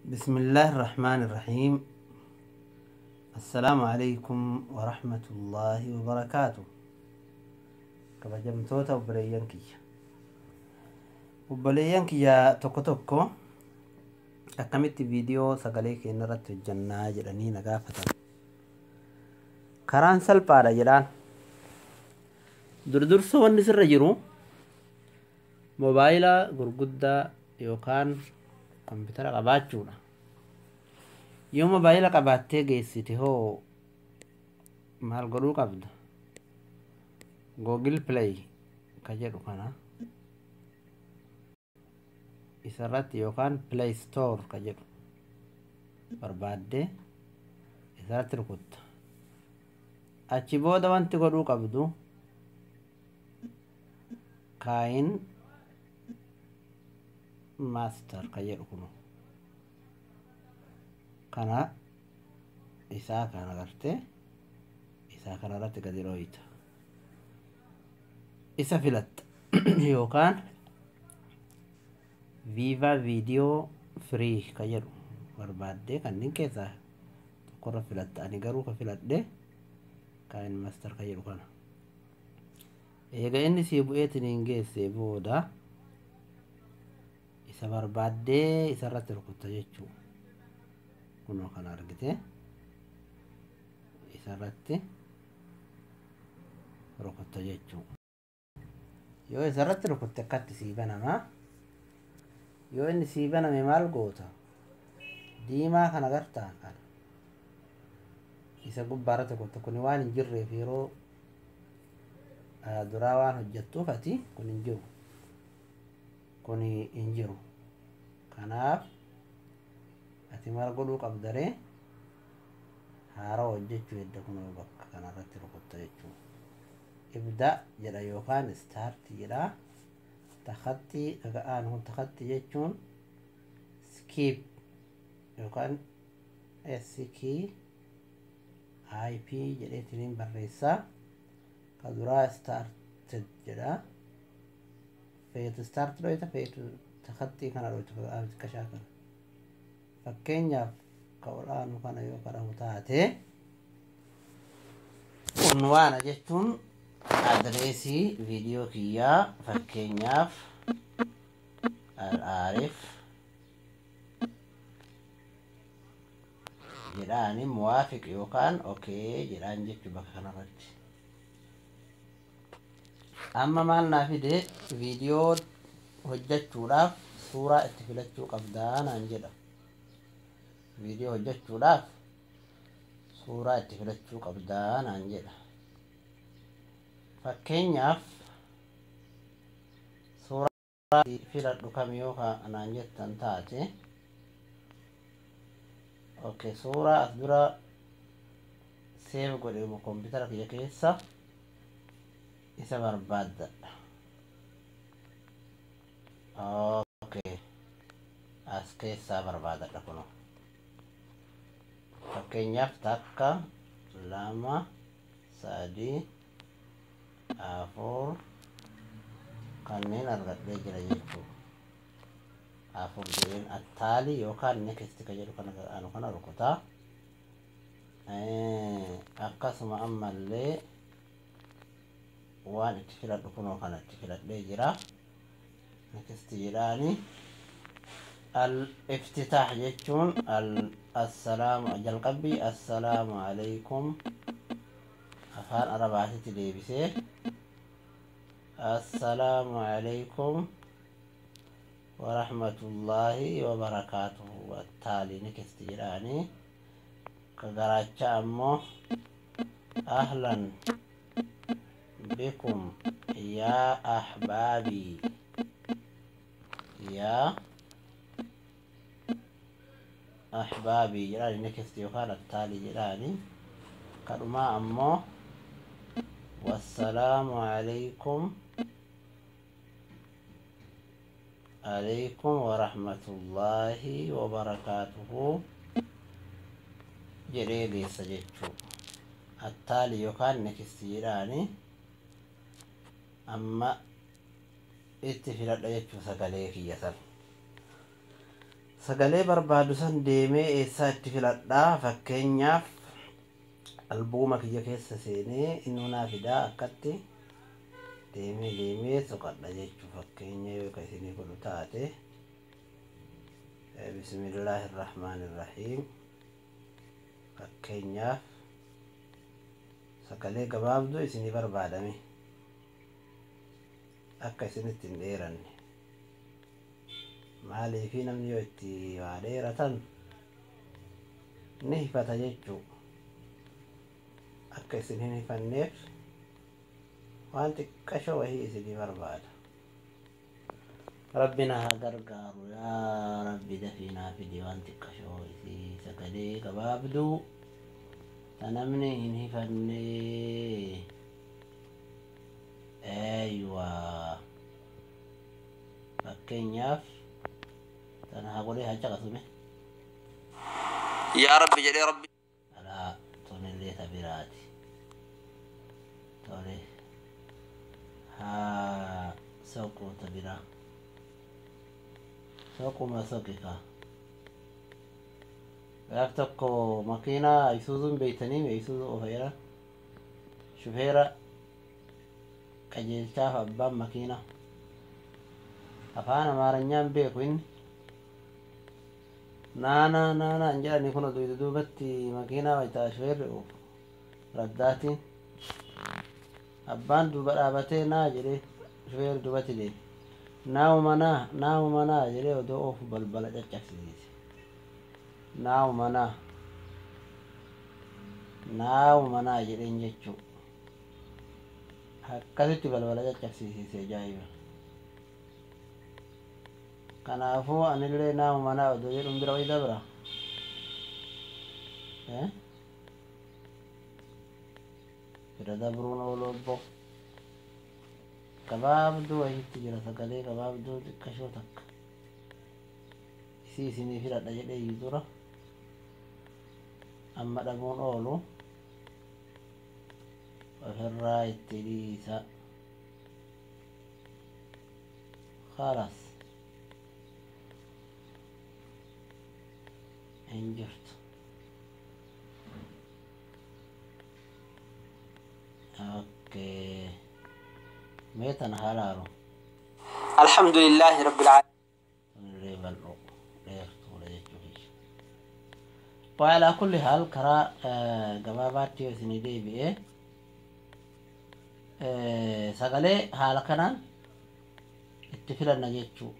بسم الله الرحمن الرحيم. السلام عليكم ورحمة الله وبركاته. Kabajamtoota obboleeyyan kiyya, obboleeyyan kiyya tokko tokko akkamitti viidiyoo sagalee keenya irratti hojjannaa jedhanii na gaafatan. Karaan salphaadha jedhaan. Durdursoo wanni sirra jiru moobaayila gurguddaa yookaan kompitara qabaachuudha. Yoo moobaayila qabaattee geessite hoo maal godhuu qabda? Google Play ka jedhu kana isarratti yookaan Play Store ka jedhu barbaaddee isarratti rukutta. Achi booda wanti godhuu qabdu KineMaster ka jedhu kunu kana isaa kana gartee isaa kana irratti gadi dhooyita, isa filatta, yookaan Viva Video Free ka jedhu barbaaddee kanneen keessaa tokkorra filatta. Ani garuu ka filadhe KineMaster ka jedhu kana. Eega inni sii bu'eetiin hin geesse booda isa barbaaddee isarratti rukutta jechuu. Kunoo kana argite, isarratti rukutta jechuu. Yoo isarratti rukutte akkatti sii banama. Yoo inni sii baname maal goota? Diimaa kana gartaa, kana isa gubbaarratti rukutta. Kuni waan hin jirreef, yeroo duraa waan hojjettuuf ati kun hin jiru, kun hin jiru. Kanaaf ati maal godhuu qabdaree? Haaraa hojjechuu edda kun bakka kanarratti rukutta jechuu. ابدأ jedha yookaan start jedha. تخطي kaga'aan kun تخطي jechuun skip yookaan SKIP jedheetiniin barreessaa. Ka duraa started jedha. Feetu start dhoyta, feetu تخطي kana dhoyta kashaa kana. Fakkeenyaaf ka ol'aanu kana yoo kadhamu taate, unwaana jechuun adreesii viidiyoo kiyyaa, fakkeenyaaf Al-Aarif jedhaani, موافق yookaan okay jedhaan jechuu bakka kanarratti. Amma maal naa fide? Viidiyoo hojjechuudhaaf suuraa itti filachuu qabdaa naan jedha. Viidiyoo hojjechuudhaaf suuraa itti filachuu qabdaa naan jedha. Fakkeenyaaf suuraa filadhu kam yoo naan jettan taate, okay, suuraa as dura save godhe kompitara kiyya keessa isa barbaaddadha. Okay, as keessaa barbaadadha. Kuno fakkeenyaaf takka, lama, sadii, afur kanneen argadhee jira jechuu. Afur jedheen التالي yookaan next ka jedhu kana anu kana rukutaa. Akkasuma ammallee waan itti filadhu kunoo kana itti filadhee jira. Next jedhaani. الافتتاح jechuun السلام jalqabbii, السلام عليكم afaan arabaatitti deebisee السلام عليكم ورحمة الله وبركاته التالي next jedhaani. Ka garaacha ammoo أهلا بكم يا أحبابي، يا أحبابي jedhaani, next yookaan التالي jedhaani. Kadhumaa ammoo والسلام عليكم عليكم ورحمة الله وبركاته jedhee geessa jechuu. التالي yookaan next jedhaani. Amma itti filadha jechuu sagalee kiyya san. Sagalee barbaadu san deemee eessaa itti filadhaa? Fakkeenyaaf albuuma kiyya keessa seenee innuu naa fidaa, akkatti deemee deemee soqadha jechuu. Fakkeenya yoo ka isinii godhu taate, bismillaahi irrahmaan irrahiim, fakkeenyaaf sagalee gabaabduu isinii barbaadame, akka isinitti hin dheeranne. Maaliifi namni yoo itti waa dheeratan ni hifata jechuu. Akka isin hin hifanneef waan xiqqasho wahii isinii barbaada. Rabbi na haa gargaaru. Yaa Rabbi, dafii naa fidi waan xiqqashoo isii, sagalee gabaabduu ta namni hin hifanne. Eeywa, fakkeenyaaf tana haa godhee haa caqasume. Yaa Rabbi jedhee Rabbi. Alaa, tunillee ta biraati. Tole, haa soquu ta biraa, soquma soqi ka. Gaaf tokko makiinaa Isuuzuun beeytanii, Isuuzuu oofeera, shufeera qajeelchaaf abbaan makiinaa afaan Amaaranyaan beeku. Inni naanaa naanaa hin jedhani. Kun duyda duubatti makiinaa waytaa shufeerri oofu raddaatiin abbaan duuba dhaabatee naa jedhee, shufeerri duubatti deeme, naa'uma naa, naa'uma naa jedhee odoo oofu balbala caccabsiise. Naa'uma naa, naa'uma naa jedheen jechuu. Akkasitti balbala caccabsiise. Ajaa'iba! Kanaafuu anillee naa'uma naa odoo jedhuun bira wayi dabra. Bira dabruun oolu. Obbo gabaabduu wayiitti jira, sagalee gabaabduu xiqqashoo takka isii isinii filadha jedhee iyyuu dura amma dhabuun oolu, ofirraa itti dhiisa. Khalaas, hin jirtu. Okay, mee tana haa laalu. الحمد لله رب العالمين. Tunillee bal'oo dheertuudha jechuu kiyya. وعلى كل حال, karaa gabaabaatti yoo isinii deebi'e, sagalee haala kanaan itti filanna jechuu.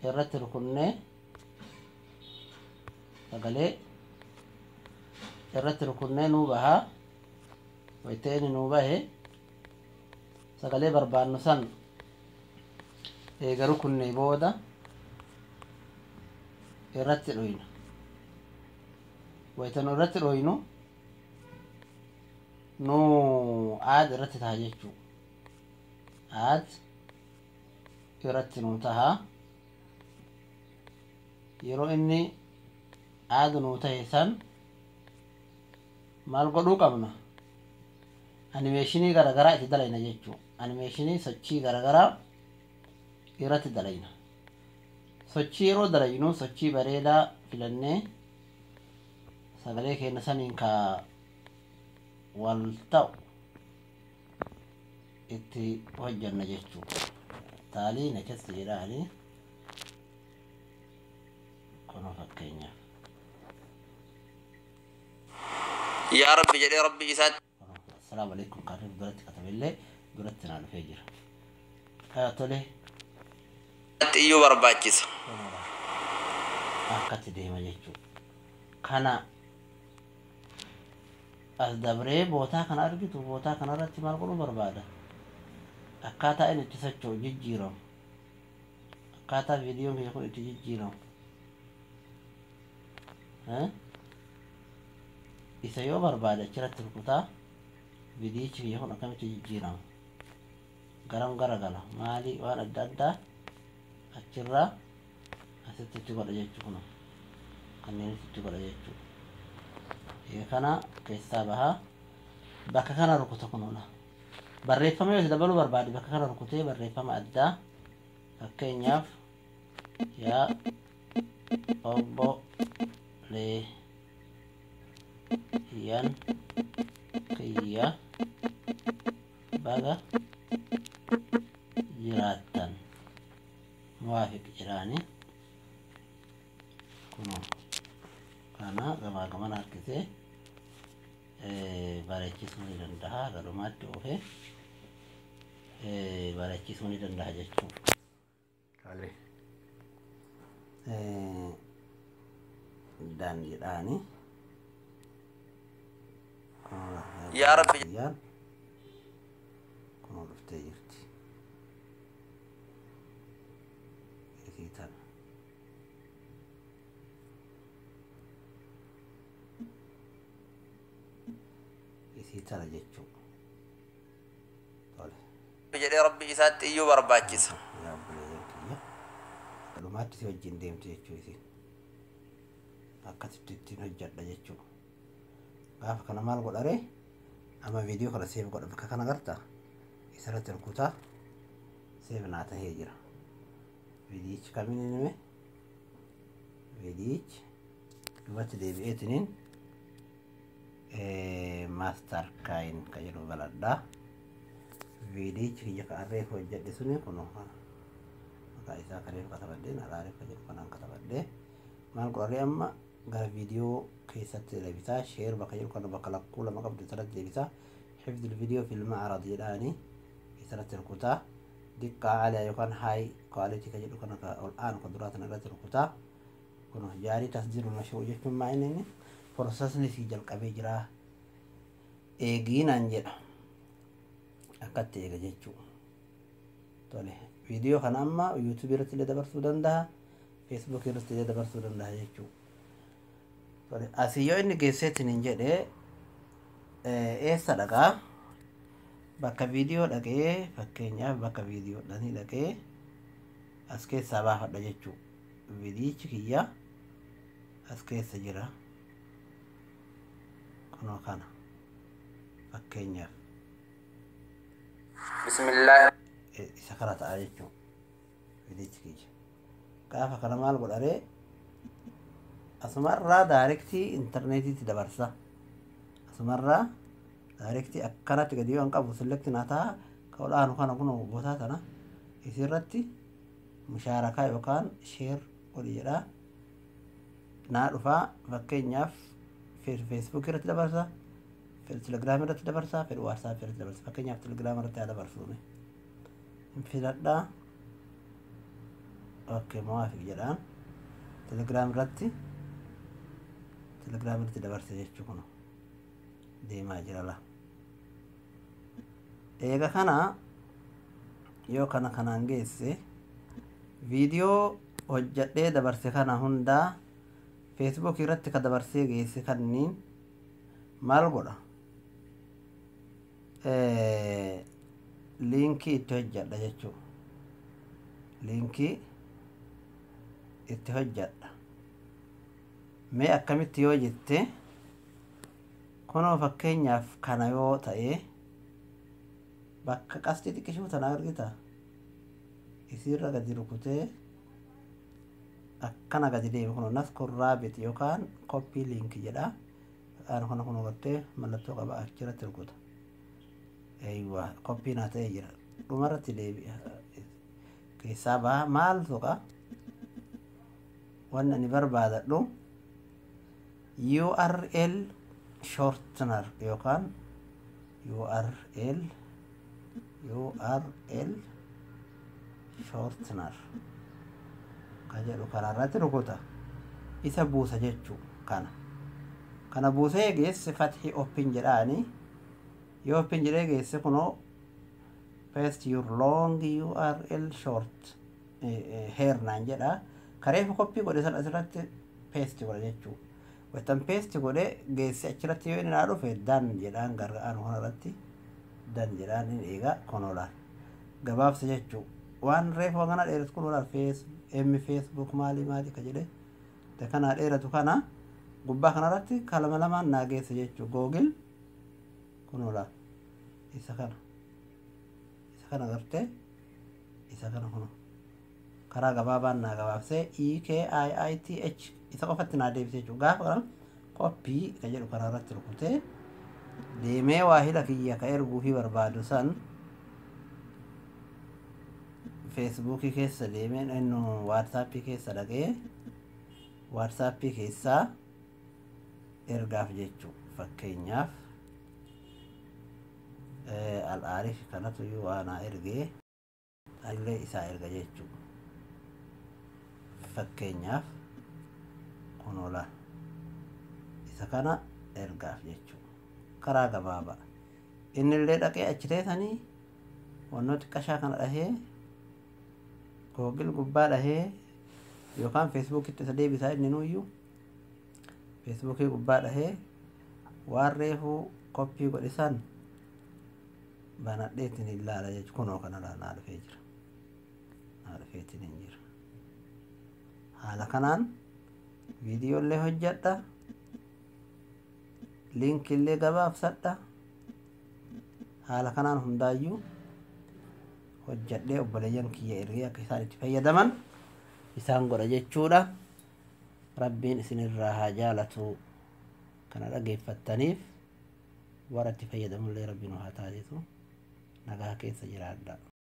Irratti rukunnee, sagalee irratti rukunnee nuu bahaa. Wayita inni nuu bahe, sagalee barbaannu san eega rukunnee booda irratti dhoyna. Wayita nu irratti dhoynu nu add irratti taha jechuu. Add irratti nuu taha. Yeroo inni add nuu tahe san maal godhuu qabna? Animeeshinii garagaraa itti dalayna jechuu. Animeeshinii, sochii garagaraa irratti dalayna. Sochii yeroo dalaynu sochii bareedaa filannee, sagalee keenya saniin ka wal ta'u itti hojjanna jechuu. Taalii next jedhaani. Kun fakkeenyaaf. Yaa Rabbi jedhee Rabbi isaatti. Assalaamu alaikum kan duratti katabillee duratti naa dhufee jira. Tole. Iyyuu barbaachisa. Akkatti deema jechuudha. Kana as dabree bootaa kana argitu, bootaa kanarratti maal godhuu barbaada? Akkaataa inni itti socho'u jijjiiramu. Akkaataa viidiyoon kiyya kun itti jijjiiramu. Isa yoo barbaade achirratti rukutaa, viidiyichi kiyya kun akkamitti jijjiirama? Garam garagala? Maali waan adda addaa achirraa asitti itti godha jechuu, kun kanneen itti godha jechuu. Kana keessaa bahaa, bakka kana rukuta kunuudha. Barreeffama yoo dabaluu barbaade bakka kana rukutee barreeffama addaa, fakkeenyaaf yaa Obboleeyyan kiyya baga jiraattan, muwaafiq jedhaani. Kunoo kana gamaa gamana harkisee bareechisuu ni danda'a, galumaatti oofee bareechisuu ni danda'a jechuudha. Tole. Done jedhaani. Yaa Rabbi. Kiyyaan kunoo dhuftee jirti. Isii tana. Isii tana jechuudha. Tole. Jedhee Rabbi isaatti iyyuu barbaachisa. Yaa obboleeyyan kiyya. Dhumaatti si wajjin deemti jechuu isiin. Akkasitti ittiin hojjedha jechuudha. Gaafa kana maal godharee? Amma viidiyoo kana save godha, bakka kana gartaa? Isarratti rukutaa, save naa tahee jira. Viidiyichi kamiin inni hime? Viidiyichi duubatti deebi'eetiniin maaster kaayin kan jedhu baladhaa. Viidiyichi kiyya ka arreef hojjedhe suni kunoo kana. Maqaa isaa kareef katabadhee alaareef kan jedhu kanaan katabadhee maal godharee? Amma gara viidiyoo keessatti deebisaa, share bakka jedhu kana, bakka lakkuu lama qabdu isarratti deebisaa, حفظ الفيديو في المعرض jedhaani isarratti rukutaa, دقة عالية yookaan high quality kan jedhu kana ka ol aanu kan duraa sana irratti rukutaa. Kun جاري تصدير المشروع jechuun maa inni processni sii jalqabee jira, eegiinaan jedha, akkatti eega jechuu. Tole, viidiyoo kana amma yuutuubii irratti illee dabarsuu danda'a, feesbuukii irratti illee dabarsuu danda'a jechuu. Tole, asii yoo inni geesseetiin hin jedhee eessa dhaqaa? Bakka viidiyoo dhaqee, fakkeenyaaf bakka viidiyoo dhanii dhaqee as keessaa baafadha jechuu. Viidiyichi kiyya as keessa jira, kunoo kana fakkeenyaaf. بسم الله. Isa kana ta'a jechuu viidiyichi kiyya. Gaafa kana maal godharee? Asumarraa directii intarneetiitti dabarsa. Asumarraa directii akkanatti gadi yoo an qabu select naa ta'a, ka ol aanu kana kun botaa tana isirratti mushaarakaa yookaan share godhi jedhaa, naa dhufaa. Fakkeenyaaf feesbuuk irratti dabarsa, telegiraam irratti dabarsa, fedhu waatsaap irratti dabarsa. Fakkeenyaaf telegiraam irratti haa dabarsuuni hin filadhaa. Okay, موافق jedhaan, telegiraam irratti dabarse jechuu. Kun deemaa jira la. Eega kana yoo kana kanaan geesse, viidiyoo hojjadhee dabarse kana hundaa feesbuuk irratti ka dabarsee geesse kanniin maal godha? Liinkii itti hojjadha jechuu, liinkii itti hojjadha. Mee akkamitti yoo jette, kunoo fakkeenyaaf kana yoo ta'e, bakka qasxii xiqqishuu tana argita, isiirra gadi rukutee akkana gadi deeme, kun نسخ الرابط yookaan copy link jedha. Kana kun gartee mallattoo qaba, achirratti rukuta. Eeywa, copy naa ta'ee jira. Dhumarratti deebi'a, keessaa baha. Maal tuqa? Wanni ani barbaadadhu URL shortener yookaan URL shortener kan jedhu kanarratti rukuta, isa buusa jechuu. Kana buusee geesse, فتح open jedhaani. Yoo open jedhee geesse, kunoo "Paste your long URL short here" naan jedha. Kareefu copy godhe san asirratti paste godha jechuu. Waytan paste godhe geesse, achirratti yoo inni naa dhufe, done jedhaan. Garga'aan kanarratti done jedhaan, inni eega. Kunoo laal, gabaabsa jechuu. Waan reefu kana dheeratu kun olaal fees emmi feesbuuk maali maali ka jedhe te kana dheeratu kana gubbaa kanarratti kalama lamaan naa geesse jechuu. Googil kun olaal isa kana gartee, isa kana kuno. Karaa gabaabaan naa gabaabsee E K I I T H isa qofatti naa deebisee jechuudha. Gaafa kana copy ka jedhu karaa irratti rukutee deemee waahila kiyya ka erguufii barbaadu san Feesbuukii keessa deemee, innu Waatsaappii keessa dhaqee, Waatsaappii keessaa ergaaf jechuu. Fakkeenyaaf, Al'aarif kanatu iyyuu waa naa ergee, illee isaa erga jechuu. Fakkeenyaaf, kunola isa kana ergaaf jechuu. Karaa gabaabaa inni illee dhaqee achi teessanii wannoo xiqqashaa kana dhahee, Google gubbaa dhahee yookaan Feesbuukitti isa deebisaa. Inni nuyyuu Feesbuukii gubbaa dhahee waan reefuu copy godhisan banadheetiin hin laala jechuudha. Kunoo kana naa dhufee jira, naa dhufeetiin hin jira. Haala kanaan viidiyooillee hojjedha, liinkillee gabaabsadha. Haala kanaan hundaayyuu hojjedhee obboleeyyan kiyya ergee akka isaan itti fayyadaman isaan godha jechuudha. Rabbiin isinirraa haa jaalatu. Kana dhageeffattaniif warra itti fayyadamullee rabbiin haa taasisu. Nagaa keessa jiraadha.